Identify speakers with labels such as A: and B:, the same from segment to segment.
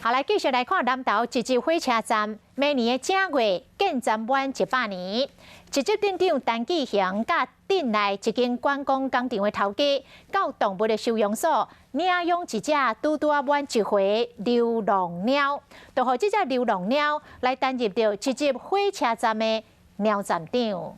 A: 好，來繼續來看南投集集火車站，每年的正月建站滿100年，集集鎮長陳志雄佮鎮內一間觀光工廠的頭家，到動物的收容所領養一隻拄拄仔滿1歲流浪貓，就予這隻流浪貓來擔任著集集火車站的貓站長。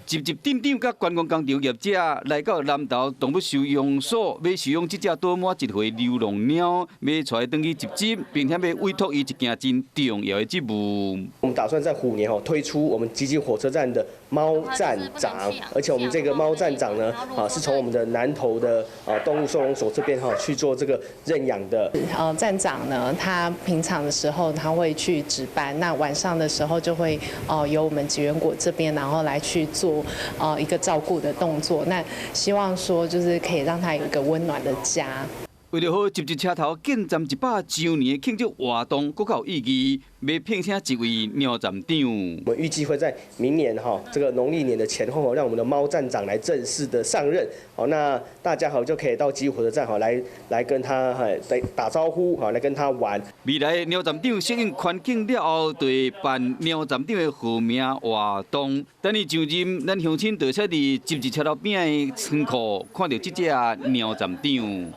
B: 集集鎮長佮觀光工廠業者來到南投動物收容所，欲收養這隻拄滿1歲流浪貓，欲帶轉去集集，並且欲委託伊一件真重要的職務。
C: 我們打算在虎年吼推出我們集集火車站的貓站長，而且我們這個貓站長呢，啊是從我們的南投的啊動物收容所這邊哈去做這個認養的。
D: 站長呢，他平常的時候他會去值班，那晚上的時候就會哦由我們吉原果這邊，然後來去做一個照顧的動作。那希望說就是可以讓他有一個溫暖的家。
B: 為著予集集車頭建站100週年的慶祝活動，閣較有意義，欲聘請一位貓站長。
C: 我們預計會在明年哈這個農曆年的前後，讓我們的貓站長來正式的上任。好，那大家好就可以到集集火車站哈來跟他來打招呼，好來跟他玩。
B: 未來貓站長適應環境了後，就會辦貓站長的號名活動。等伊上任，咱鄉親就會使佇集集車頭邊的倉庫看著這隻貓站長。